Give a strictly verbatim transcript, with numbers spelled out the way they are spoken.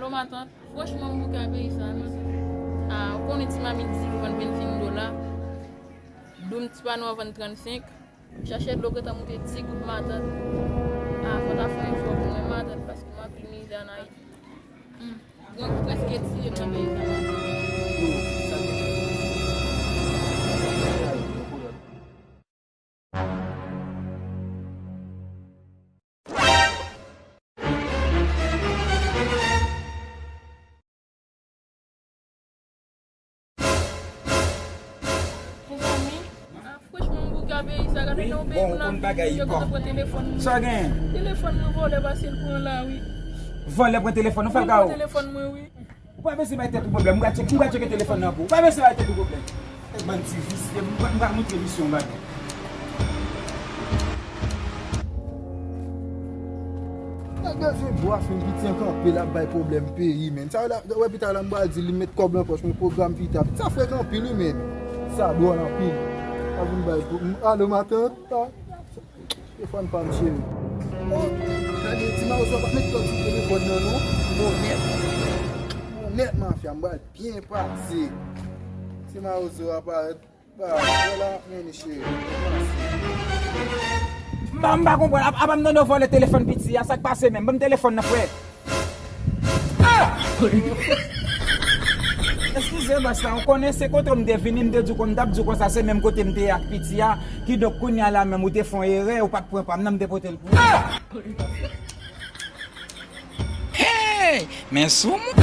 Matant, franchman, m bouke a peyi sa, non. Ah, ou konnen ti mamit di ki vann vennsenk dola. Dlo m ti pano a vann trannsenk. Chache dlo gentan moute di goud, matant. Ah, fò ta fè efò pou mwen, matant, paske m anpil mizè ann Ayiti. Hmm. Gwang prèske tiye m nan peyi sa. Mezanmi, ah, franchman, m bouke a peyi sa, gade nan yon peyi moun ap viv, yo gentan pran telefòn mwen. Sa gen? Telefòn mwen vòlè pase l pran la, wi. Vòlè pran telefòn ou, fè l ka ou. Telefòn mwen, wi. Ou pa bezwen bay tèt ou pwoblèm. M pral tcheke, m pral tcheke telefòn nan pou ou. Ou pa bezwen bay tèt ou pwoblèm. Nèg bann ti visye, m pral, m pral montre visye yon bagay. Nèg bezwen bwa fin piti an kanpe l ap bay pwoblèm peyi, menn. Sa w la, wè pita la m pral di li met kòb nan pòch mwen pwogram pita. Sa frekan anpil wi, menn. Sa dwòl anpil. Pa vin bay pou, alo matant. Telefòn pa m cheri. Oh, gade, ti mawozo a pa met kòd sou telefòn nan non. Bonèt. Bonèt mafya, m pral byen pase. Ti mawozo a parèt. Ba, wè la, men li cheri. Byen pase. M pa, m pa konprann. Apa, apa m tande w vòlè telefòn piti a, sa k pase menm? Ban m telefòn nan, frè. Eskize, bòs la, ou konnen se kote w m te vini, m te di w kon, m t ap di w konsa, se menm kote m te ye ak piti a. Kidonk, kounye a la menm, ou te fè yon erè, ou pa t pran pa m nan, m te pote l pou ou. Hey! Men sou mwen.